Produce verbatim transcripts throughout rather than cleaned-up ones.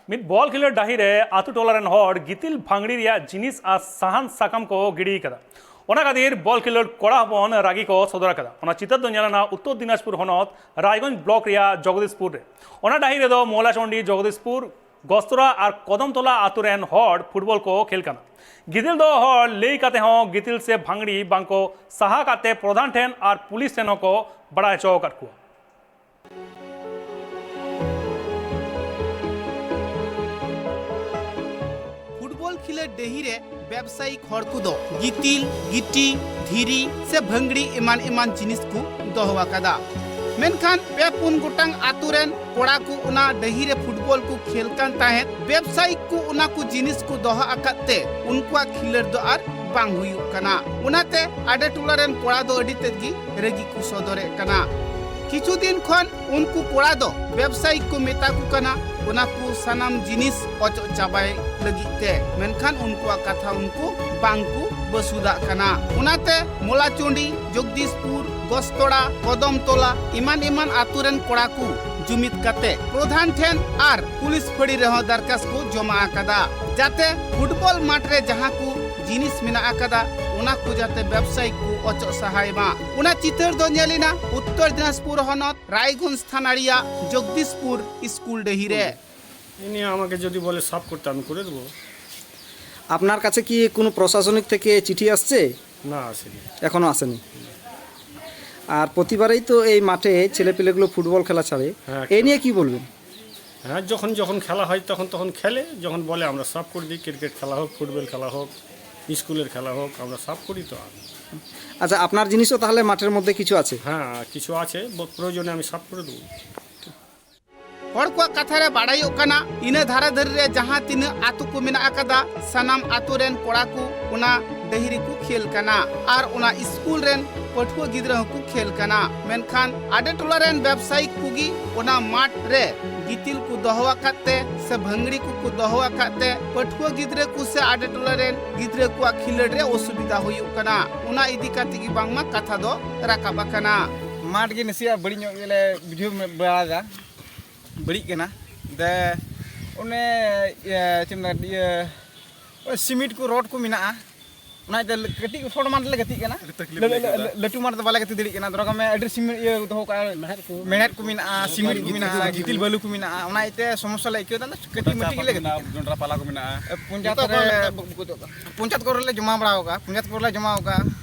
ᱢᱤᱫ ᱵᱚᱞ ᱠᱷᱮᱞᱳᱰ ᱰᱟᱹᱦᱤ ᱨᱮ ᱟᱛᱳ ᱴᱚᱞᱟ ᱨᱮᱱ ᱦᱚᱲ ᱜᱤᱛᱤᱞ ᱵᱷᱟᱝᱲᱤ ᱨᱮᱭᱟᱜ ᱡᱤᱱᱤᱥ ᱟᱨ ᱥᱟᱦᱟᱱ ᱥᱟᱠᱟᱢ ᱠᱚ ᱜᱤᱰᱤ ᱟᱠᱟᱫᱟ᱾ ᱚᱱᱟ ᱠᱷᱟᱹᱛᱤᱨ ᱵᱚᱞ ᱠᱷᱮᱞᱳᱰ ᱠᱚᱲᱟ ᱦᱚᱯᱚᱱ ᱨᱟᱹᱜᱤ ᱠᱚ ᱥᱚᱫᱚᱨ ᱟᱠᱟᱫᱟ᱾ ᱚᱱᱟ ᱪᱤᱛᱟᱹᱨ ᱫᱚ ᱧᱮᱞ ᱮᱱᱟ ᱩᱛᱛᱚᱨ ᱫᱤᱱᱟᱡᱽᱯᱩᱨ ᱦᱚᱱᱚᱛ ᱨᱟᱭᱜᱚᱸᱡᱽ ᱵᱞᱚᱠ ᱨᱮᱭᱟᱜ ᱡᱚᱜᱚᱫᱤᱥᱯᱩᱨ ᱨᱮ᱾ ᱚᱱᱟ ᱰᱟᱹᱦᱤ ᱨᱮᱫᱚ ᱢᱚᱞᱟᱪᱚᱱᱰᱤ, ᱡᱚᱜᱚᱫᱤᱥᱯᱩᱨ, ᱜᱚᱥᱛᱚᱲᱟ ᱟᱨ ᱠᱚᱫᱚᱢᱛᱚᱞᱟ ᱟᱛᱳ ᱨᱮᱱ ᱦᱚᱲ ᱯᱷᱩᱴᱵᱚᱞ ᱠᱚ ᱠᱷᱮᱞ ᱠᱟᱱᱟ᱾ ᱜᱤᱛᱤᱞ ᱫᱚ ᱦᱚᱲ ᱞᱟᱹᱭ ᱠᱟᱛᱮ ᱦᱚᱸ ᱜᱤᱛᱤᱞ ᱥᱮ ᱵᱷᱟᱝᱲᱤ ᱵᱟᱝ ᱠᱚ ᱥᱟᱦᱟ ᱠᱟᱛᱮ ᱯᱨᱚᱫᱷᱟᱱ ᱴᱷᱮᱱ ᱟᱨ ᱯᱩᱞᱤᱥ ᱴᱷᱮᱱ ᱦᱚᱸᱠᱚ ᱵᱟᱲᱟᱭ ᱦᱚᱪᱚ ᱟᱠᱟᱫ ᱠᱚᱣᱟ᱾ ᱯᱷᱩᱴᱵᱚᱞ ᱠᱷᱮᱞᱳᱰ ᱰᱟᱹᱦᱤ ᱨᱮ ᱵᱮᱵᱽᱥᱟᱭᱤᱠ ᱦᱚᱲ ᱠᱚᱫᱚ ᱜᱤᱛᱤᱞ, ᱜᱤᱴᱤ, ᱫᱷᱤᱨᱤ ᱥᱮ ᱵᱷᱟᱹᱝᱲᱤ ᱮᱢᱟᱱ ᱮᱢᱟᱱ ᱡᱤᱱᱤᱥ ᱠᱚ ᱫᱚᱦᱚ ᱟᱠᱟᱫᱟ᱾ ᱢᱮᱱᱠᱷᱟᱱ ᱯᱮ ᱯᱩᱱ ᱜᱚᱴᱟᱝ ᱟᱛᱳ ᱨᱮᱱ ᱠᱚᱲᱟ ᱠᱚ ᱚᱱᱟ ᱰᱟᱹᱦᱤ ᱨᱮ ᱯᱷᱩᱴᱵᱚᱞ ᱠᱚ ᱠᱷᱮᱞ ᱠᱟᱱ ᱛᱟᱦᱮᱸᱫ᱾ ᱵᱮᱵᱽᱥᱟᱭᱤᱠ ᱠᱚ ᱚᱱᱟ ᱠᱚ ᱡᱤᱱᱤᱥ ᱠᱚ ᱫᱚᱦᱚ ᱟᱠᱟᱫ ᱛᱮ ᱩᱱᱠᱩᱣᱟᱜ ᱠᱷᱮᱞᱳᱰ ᱫᱚ ᱟᱨ ᱵᱟᱝ ᱦᱩᱭᱩᱜ ᱠᱟᱱᱟ᱾ ᱚᱱᱟᱛᱮ ᱟᱰᱮ ᱴᱚᱞᱟ ᱨᱮᱱ ᱠᱚᱲᱟ ᱫᱚ ᱟᱹᱰᱤ ᱛᱮᱫ ᱜᱮ ᱨᱟᱹᱜᱤ ᱠᱚ ᱥᱚᱫᱚᱨᱮᱫ ᱠᱟᱱᱟ᱾ ᱠᱤᱪᱷᱩ ᱫᱤᱱ ᱠᱷᱚᱱ ᱩᱱᱠᱩ ᱠᱚᱲᱟ ᱫᱚ ᱵᱮᱵᱽᱥᱟᱭᱤᱠ ᱠᱚ ᱢᱮᱛᱟ ᱠᱚ ᱠᱟᱱᱟ, ᱚᱱᱟ ᱠᱚ ᱥᱟᱱᱟᱢ ᱡᱤᱱᱤᱥ ᱚᱪᱚᱜ ᱪᱟᱵᱟᱭ ᱞᱟᱹᱜᱤᱫ ᱛᱮ, ᱢᱮᱱᱠᱷᱟᱱ ᱩᱱᱠᱩᱣᱟᱜ ᱠᱟᱛᱷᱟ ᱩᱱᱠᱩ ᱵᱟᱝ ᱠᱚ ᱵᱟᱹᱥᱩᱫᱟᱜ ᱠᱟᱱᱟ᱾ ᱚᱱᱟᱛᱮ ᱢᱚᱞᱟᱪᱚᱱᱰᱤ, ᱡᱚᱜᱽᱫᱤᱥᱯᱩᱨ, ᱜᱚᱥᱛᱚᱲᱟ, ᱠᱚᱫᱚᱢᱛᱚᱞᱟ ᱮᱢᱟᱱ ᱮᱢᱟᱱ ᱟᱛᱳ ᱨᱮᱱ ᱠᱚᱲᱟ ᱠᱚ ᱡᱩᱢᱤᱫ ᱠᱟᱛᱮ ᱯᱨᱚᱫᱷᱟᱱ ᱴᱷᱮᱱ ᱟᱨ ᱯᱩᱞᱤᱥ ᱯᱷᱟᱹᱲᱤ ᱨᱮᱦᱚᱸ ᱫᱟᱨᱠᱟᱥ ᱠᱚ ᱡᱚᱢᱟ ᱟᱠᱟᱫᱟ, ᱡᱟᱛᱮ ᱯᱷᱩᱴᱵᱚᱞ ᱢᱟᱴᱷ ᱨᱮ ᱡᱟᱦᱟᱸ ᱠᱚ ᱡᱤᱱᱤᱥ ᱢᱮᱱᱟᱜ ᱟᱠᱟᱫᱟ, ᱚᱱᱟ ᱠᱚ ᱡᱟᱛᱮ ᱵᱮᱵᱽᱥᱟᱭᱤᱠ ᱠᱚ ᱚᱪᱚᱜ ᱥᱟᱦᱟᱭ ᱢᱟ᱾ ᱚᱱᱟ ᱪᱤᱛᱟᱹᱨ ᱫᱚ ᱧᱮᱞ ᱮᱱᱟ ᱩᱛᱛᱚᱨ ᱫᱤᱱᱟᱡᱽᱯᱩᱨ ᱦᱚᱱᱚᱛ ᱨᱟᱭᱜᱚᱸᱡᱽ ᱛᱷᱟᱱᱟ ᱨᱮᱭᱟᱜ ᱡᱚᱜᱽᱫᱤᱥᱯᱩᱨ ᱥᱠᱩᱞ ᱰᱟᱹᱦᱤ ᱨᱮ᱾ এ নিয়ে আমাকে যদি বলে সাফ করতে, আমি করে দেবো। আপনার কাছে কি কোনো প্রশাসনিক থেকে চিঠি আসছে? না, আসেনি। এখনো আসেনি। আর প্রতিবারেই তো এই মাঠে ছেলেপিলেগুলো ফুটবল খেলা ছাড়ে, হ্যাঁ, এ নিয়ে কি বলবেন? হ্যাঁ, যখন যখন খেলা হয় তখন তখন খেলে, যখন বলে আমরা সাফ করে দিই, ক্রিকেট খেলা হোক, ফুটবল খেলা হোক, স্কুলের খেলা হোক, আমরা সাফ করি তো। আর আচ্ছা, আপনার জিনিসও তাহলে মাঠের মধ্যে কিছু আছে? হ্যাঁ, কিছু আছে, ব-, প্রয়োজনে আমি সাফ করে দেবো। ᱦᱚᱲ ᱠᱚᱣᱟᱜ ᱠᱟᱛᱷᱟ ᱨᱮ ᱵᱟᱲᱟᱭᱚᱜ ᱠᱟᱱᱟ, ᱤᱱᱟᱹ ᱫᱷᱟᱨᱟ ᱫᱷᱟᱹᱨᱤ ᱨᱮ ᱡᱟᱦᱟᱸ ᱛᱤᱱᱟᱹᱜ ᱟᱛᱳ ᱠᱚ ᱢᱮᱱᱟᱜ ᱟᱠᱟᱫᱟ, ᱥᱟᱱᱟᱢ ᱟᱛᱳ ᱨᱮᱱ ᱠᱚᱲᱟ ᱠᱚ ᱚᱱᱟ ᱰᱟᱹᱦᱤ ᱨᱮᱠᱚ ᱠᱷᱮᱞ ᱠᱟᱱᱟ ᱟᱨ ᱚᱱᱟ ᱥᱠᱩᱞ ᱨᱮᱱ ᱯᱟᱹᱴᱷᱩᱣᱟᱹ ᱜᱤᱫᱽᱨᱟᱹ ᱦᱚᱸᱠᱚ ᱠᱷᱮᱞ ᱠᱟᱱᱟ᱾ ᱢᱮᱱᱠᱷᱟᱱ ᱟᱰᱮ ᱴᱚᱞᱟ ᱨᱮᱱ ᱵᱮᱵᱽᱥᱟᱭᱤᱠ ᱠᱚᱜᱮ ᱚᱱᱟ ᱢᱟᱴᱷ ᱨᱮ ᱜᱤᱛᱤᱞ ᱠᱚ ᱫᱚᱦᱚ ᱟᱠᱟᱫ ᱛᱮ ᱥᱮ ᱵᱷᱟᱹᱝᱲᱤ ᱠᱚᱠᱚ ᱫᱚᱦᱚ ᱟᱠᱟᱫ ᱛᱮ ᱯᱟᱹᱴᱷᱩᱣᱟᱹ ᱜᱤᱫᱽᱨᱟᱹ ᱠᱚ ᱥᱮ ᱟᱰᱮ ᱴᱚᱞᱟ ᱨᱮᱱ ᱜᱤᱫᱽᱨᱟᱹ ᱠᱚᱣᱟᱜ ᱠᱷᱮᱞᱳᱰ ᱨᱮ ᱚᱥᱩᱵᱤᱫᱷᱟ ᱦᱩᱭᱩᱜ ᱠᱟᱱᱟ᱾ ᱚᱱᱟ ᱤᱫᱤ ᱠᱟᱛᱮ ᱜᱮ ᱵᱟᱝᱢᱟ ᱠᱟᱛᱷᱟ ᱫᱚ ᱨᱟᱠᱟᱵ ᱟᱠᱟᱱᱟ᱾ ᱢᱟᱴᱷ ᱜᱮ ᱱᱟᱥᱮᱭᱟᱜ ᱵᱟᱹᱲᱤᱡ ᱧᱚᱜ ᱜᱮᱞᱮ ᱵᱩᱡᱷᱟᱹᱣ ᱵᱟᱲᱟᱭᱮᱫᱟ᱾ ᱵᱟᱹᱲᱤᱡ ᱠᱟᱱᱟ᱾ ᱫᱮ, ᱚᱱᱮ ᱤᱭᱟᱹ ᱪᱮᱫ ᱢᱮᱱᱟ, ᱤᱭᱟᱹ ᱳᱭ ᱥᱤᱢᱮᱱᱴ ᱠᱚ, ᱨᱚᱰ ᱠᱚ ᱢᱮᱱᱟᱜᱼᱟ, ᱚᱱᱟ ᱤᱭᱟᱹᱛᱮ ᱠᱟᱹᱴᱤᱡ ᱦᱚᱲ ᱢᱟᱴᱷ ᱞᱮ ᱜᱟᱛᱮᱜ ᱠᱟᱱᱟ᱾ ᱟᱹᱰᱤ ᱛᱟᱠᱞᱤᱯ ᱞᱟᱹ- ᱞᱮ ᱞᱟᱹ- ᱟᱹᱭᱠᱟᱹᱣ ᱮᱫᱟ᱾ ᱞᱟᱹᱴᱩ ᱢᱟᱴᱷ ᱫᱚ ᱵᱟᱞᱮ ᱜᱟᱛᱮ ᱫᱟᱲᱮᱭᱟᱜ ᱠᱟᱱᱟ᱾ ᱫᱷᱚᱨᱚ ᱠᱟᱜ ᱢᱮ, ᱟᱹᱰᱤ ᱥᱤᱢᱮᱱᱴ ᱤᱭᱟᱹ ᱫᱚᱦᱚ ᱠᱟᱜᱼᱟ, ᱢᱮᱲᱦᱮᱫ ᱠᱚ᱾ ᱢᱮᱲᱦᱮᱫ ᱠᱚ ᱢᱮᱱᱟᱜᱼᱟ, ᱥᱤᱢᱮᱱᱴ ᱠᱚ ᱢᱮᱱᱟᱜᱼᱟ, ᱜᱤᱛᱤᱞ ᱵᱟᱹᱞᱩ ᱠᱚ ᱢᱮᱱᱟᱜᱼᱟ, ᱚᱱᱟ ᱤᱭᱟᱹᱛᱮ ᱥᱚᱢᱚᱥᱥᱟ ᱞᱮ ᱟᱹᱭᱠᱟᱹᱣ ᱮᱫᱟ᱾ ᱠᱟᱹᱴᱤᱡ ᱢᱟᱹᱴᱤᱡ ᱜᱮᱞᱮ ᱜᱟᱛᱮᱜ ᱠᱟᱱᱟ᱾ ᱡᱚᱱᱰᱨᱟ ᱯᱟᱞᱟ ᱠᱚ ᱢᱮᱱᱟᱜᱼᱟ᱾ ᱯᱚᱧᱪᱟᱭᱮᱛ ᱡᱚᱛᱚ ᱠᱚᱨᱮ ᱠᱚ ᱢᱮᱱᱟᱜᱼᱟ᱾ ᱯᱚᱧᱪᱟᱭᱮᱛ ᱠᱚᱨᱮ ᱞᱮ ᱡᱚᱢᱟ ᱵᱟᱲᱟ ᱟᱠᱟᱫᱼᱟ, ᱯᱚᱧᱪᱟᱭᱮᱛ ᱠᱚᱨᱮ ᱞᱮ ᱡᱚᱢᱟ ᱟᱠᱟᱫᱼᱟ,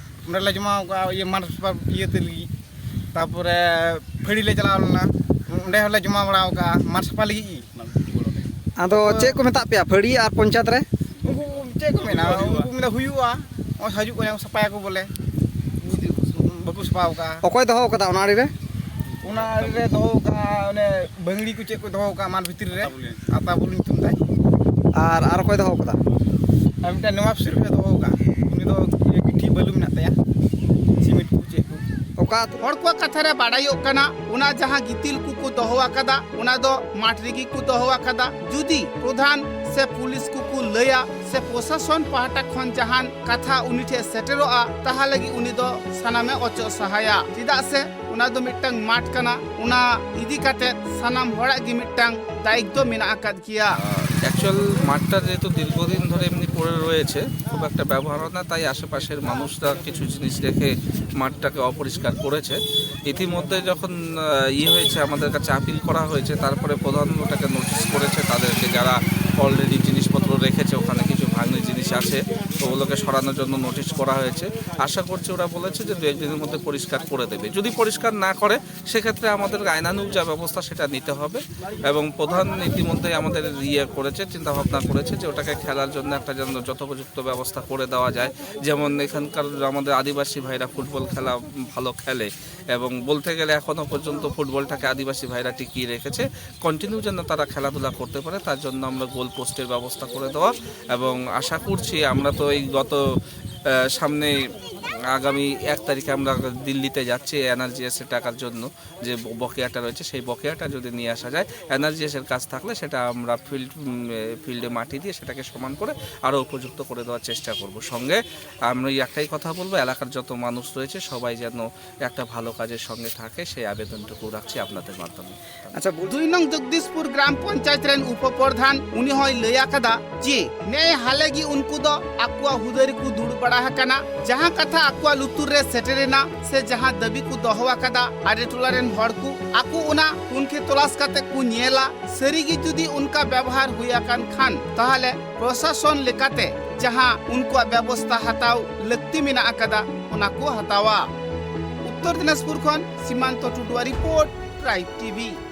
ᱚᱸᱰᱮ ᱞᱮ ᱡᱚᱢᱟ ᱟᱠᱟᱫᱼᱟ ᱤᱭᱟᱹ ᱢᱟᱴᱷ ᱥᱟᱯᱷᱟ ᱤᱭᱟᱹ ᱛᱮ ᱞᱟᱹᱜᱤᱫ᱾ ᱛᱟᱨᱯᱚᱨᱮ ᱯᱷᱟᱹᱲᱤ ᱞᱮ ᱪᱟᱞᱟᱣ ᱞᱮᱱᱟ, ᱚᱸᱰᱮ ᱦᱚᱸᱞᱮ ᱡᱚᱢᱟ ᱵᱟᱲᱟ ᱟᱠᱟᱫᱼᱟ ᱢᱟᱴᱷ ᱥᱟᱯᱷᱟ ᱞᱟᱹᱜᱤᱫ ᱜᱮ᱾ ᱟᱫᱚ ᱪᱮᱫ ᱠᱚ ᱢᱮᱛᱟᱜ ᱯᱮᱭᱟ ᱯᱷᱟᱹᱲᱤ ᱟᱨ ᱯᱚᱧᱪᱟᱭᱮᱛ ᱨᱮ? ᱩᱱᱠᱩ ᱪᱮᱫ ᱠᱚ ᱢᱮᱱᱟ, ᱩᱱᱠᱩ ᱢᱮᱱᱟ ᱦᱩᱭᱩᱜᱼᱟ, ᱱᱚᱜᱼᱚᱭ ᱦᱤᱡᱩᱜ ᱠᱟᱱᱟ, ᱥᱟᱯᱷᱟᱭᱟᱠᱚ ᱵᱚᱞᱮ, ᱵᱟᱠᱚ ᱥᱟᱯᱷᱟ ᱟᱠᱟᱫᱼᱟ᱾ ᱚᱠᱚᱭ ᱫᱚᱦᱚ ᱟᱠᱟᱫᱟ ᱚᱱᱟ ᱟᱲᱮ ᱨᱮ? ᱚᱱᱟ ᱟᱲᱮ ᱨᱮ ᱫᱚᱦᱚ ᱟᱠᱟᱫᱼᱟ ᱚᱱᱮ ᱵᱟᱝᱲᱤ ᱠᱚ ᱪᱮᱫ ᱠᱚ ᱫᱚᱦᱚ ᱟᱠᱟᱫᱼᱟ ᱢᱟᱴᱷ ᱵᱷᱤᱛᱨᱤ ᱨᱮ, ᱟᱛᱟ ᱵᱚᱞᱤ ᱧᱩᱛᱩᱢ ᱛᱟᱭ᱾ ᱟᱨ, ᱟᱨ ᱚᱠᱚᱭ ᱫᱚᱦᱚ ᱟᱠᱟᱫᱟ? ᱟᱨ ᱢᱤᱫᱴᱟᱝ ᱱᱚᱣᱟᱵ ᱥᱤᱨ ᱨᱮ ᱫᱚᱦᱚ ᱟᱠᱟᱫᱼᱟ, ᱩᱱᱤ ᱫᱚ ᱤᱭᱟᱹ ᱜᱤᱴᱷᱤ ᱵᱟᱹᱞᱩ ᱢᱮᱱᱟᱜ ᱛᱟᱭᱟ, ᱥᱤᱢᱮᱱᱴ ᱠᱚ ᱪᱮᱫ ᱠᱚ᱾ ᱚᱠᱟ ᱟᱹᱛᱩ? ᱦᱚᱲ ᱠᱚᱣᱟᱜ ᱠᱟᱛᱷᱟ ᱨᱮ ᱵᱟᱰᱟᱭᱚᱜ ᱠᱟᱱᱟ, ᱚᱱᱟ ᱡᱟᱦᱟᱸ ᱜᱤᱛᱤᱞ ᱠᱚᱠᱚ ᱫᱚᱦᱚ ᱟᱠᱟᱫᱟ, ᱚᱱᱟ ᱫᱚ ᱢᱟᱴᱷ ᱨᱮᱜᱮ ᱠᱚ ᱫᱚᱦᱚ ᱟᱠᱟᱫᱟ᱾ ᱡᱩᱫᱤ ᱯᱨᱚᱫᱷᱟᱱ ᱥᱮ ᱯᱩᱞᱤᱥ ᱠᱚᱠᱚ ᱞᱟᱹᱭᱟ ᱥᱮ ᱯᱨᱚᱥᱟᱥᱚᱱ ᱯᱟᱦᱴᱟ ᱠᱷᱚᱱ ᱡᱟᱦᱟᱱ ᱠᱟᱛᱷᱟ ᱩᱱᱤ ᱴᱷᱮᱱ ᱥᱮᱴᱮᱨᱚᱜᱼᱟ, ᱛᱟᱦᱟ ᱞᱟᱹᱜᱤᱫ ᱩᱱᱤ ᱫᱚ ᱥᱟᱱᱟᱢᱮ ᱚᱪᱚᱜ ᱥᱟᱦᱟᱭᱟ, ᱪᱮᱫᱟᱜ ᱥᱮ ᱚᱱᱟ ᱫᱚ ᱢᱤᱫᱴᱟᱝ ᱢᱟᱴᱷ ᱠᱟᱱᱟ᱾ ᱚᱱᱟ ᱤᱫᱤ ᱠᱟᱛᱮ ᱥᱟᱱᱟᱢ ᱦᱚᱲᱟᱜ ᱜᱮ ᱢᱤᱫᱴᱟᱝ ᱫᱟᱭᱤᱛᱛᱚ ᱢᱮᱱᱟᱜ ᱟᱠᱟᱫ ᱜᱮᱭᱟ᱾ অ্যাকচুয়াল মাঠটা যেহেতু দীর্ঘদিন ধরে এমনি পড়ে রয়েছে, খুব একটা ব্যবহার হয় না, তাই আশেপাশের মানুষরা কিছু জিনিস রেখে মাঠটাকে অপরিষ্কার করেছে। ইতিমধ্যে যখন আহ, ইয়ে হয়েছে, আমাদের কাছে আপিল করা হয়েছে, তারপরে প্রধান ওটাকে নোটিশ করেছে তাদেরকে, যারা অলরেডি জিনিসপত্র রেখেছে, ওখানে কিছু ভাঙড়ি জিনিস আছে, ওগুলোকে সরানোর জন্য নোটিশ করা হয়েছে। আশা করছি, ওরা বলেছে যে দু একদিনের মধ্যে পরিষ্কার করে দেবে। যদি পরিষ্কার না করে, সেক্ষেত্রে আমাদের আইনানুগ যা ব্যবস্থা, সেটা নিতে হবে। এবং প্রধান ইতিমধ্যেই আমাদের ইয়ে করেছে, চিন্তা ভাবনা করেছে যে ওটাকে খেলার জন্য একটা যেন যথোপযুক্ত ব্যবস্থা করে দেওয়া যায়। যেমন এখানকার আমাদের আদিবাসী ভাইরা ফুটবল খেলা ভালো খেলে, এবং বলতে গেলে এখনও পর্যন্ত ফুটবলটাকে আদিবাসী ভাইরা টিকিয়ে রেখেছে। কন্টিনিউ যেন তারা খেলাধুলা করতে পারে, তার জন্য আমরা গোল পোস্টের ব্যবস্থা করে দেওয়া। এবং আশা করছি, আমরা তো এই গত আহ, সামনে আগামী এক তারিখে আমরা দিল্লিতে যাচ্ছি এনআরজিএস এর টাকার জন্য, যে ব- বকেয়াটা রয়েছে সেই বকেয়াটা যদি নিয়ে আসা যায়, এনআরজিএস এর কাজ থাকলে সেটা আমরা ফিল্ড ফিল্ডে মাটি দিয়ে সেটাকে সমান করে আরও উপযুক্ত করে দেওয়ার চেষ্টা করব। সঙ্গে আমি একটাই কথা বলবো, এলাকার যত মানুষ রয়েছে সবাই যেন একটা ভালো কাজের সঙ্গে থাকে, সেই আবেদনটুকু রাখছি আপনাদের মাধ্যমে। ᱟᱪᱪᱷᱟ, ᱵᱚᱞ- ᱫᱩᱭ ᱱᱚᱝ ᱡᱚᱜᱽᱫᱤᱥᱯᱩᱨ ᱜᱨᱟᱢ ᱯᱚᱧᱪᱟᱭᱮᱛ ᱨᱮᱱ ᱩᱯᱚ ᱯᱨᱚᱫᱷᱟᱱ ᱩᱱᱤ ᱦᱚᱸᱭ ᱞᱟᱹᱭ ᱟᱠᱟᱫᱟ ᱡᱮ ᱱᱮᱭ ᱦᱟᱞᱮ ᱜᱮ ᱩᱱᱠᱩ ᱫᱚ ᱟᱠᱚᱣᱟᱜ ᱦᱩᱫᱟᱹ ᱨᱮᱠᱚ ᱫᱩᱲᱩᱵ ᱵᱟᱲᱟ ᱟᱠᱟᱱᱟ, ᱡᱟᱦᱟᱸ ᱠᱟᱛᱷᱟ ᱟᱠᱚᱣᱟᱜ ᱞᱩᱛᱩᱨ ᱨᱮ ᱥᱮᱴᱮᱨᱮᱱᱟ ᱥᱮ ᱡᱟᱦᱟᱸ ᱫᱟᱹᱵᱤ ᱠᱚ ᱫᱚᱦᱚ ᱟᱠᱟᱫᱟ ᱟᱰᱮ ᱴᱚᱞᱟ ᱨᱮᱱ ᱦᱚᱲ ᱠᱚ, ᱟᱠᱚ ᱚᱱᱟ ᱛᱩᱱᱠᱷᱤ ᱛᱚᱞᱟᱥ ᱠᱟᱛᱮ ᱠᱚ ᱧᱮᱞᱟ᱾ ᱥᱟᱹᱨᱤ ᱜᱮ ᱡᱩᱫᱤ ᱚᱱᱠᱟ ᱵᱮᱵᱚᱦᱟᱨ ᱦᱩᱭ ᱟᱠᱟᱱ ᱠᱷᱟᱱ, ᱛᱟᱦᱚᱞᱮ ᱯᱨᱚᱥᱟᱥᱚᱱ ᱞᱮᱠᱟᱛᱮ ᱡᱟᱦᱟᱸ ᱩᱱᱠᱩᱣᱟᱜ ᱵᱮᱵᱚᱥᱛᱷᱟ ᱦᱟᱛᱟᱣ ᱞᱟᱹᱠᱛᱤ ᱢᱮᱱᱟᱜ ᱟᱠᱟᱫᱟ, ᱚᱱᱟ ᱠᱚ ᱦᱟᱛᱟᱣᱟ᱾ ᱩᱛᱛᱚᱨ ᱫᱤᱱᱟᱡᱽᱯᱩᱨ ᱠᱷᱚᱱ ᱥᱤᱢᱟᱱᱛᱚ ᱴᱩᱰᱩᱣᱟᱜ ᱨᱤᱯᱳᱨᱴ, ᱴᱨᱟᱭᱤᱵᱽ ᱴᱤᱵᱷᱤ᱾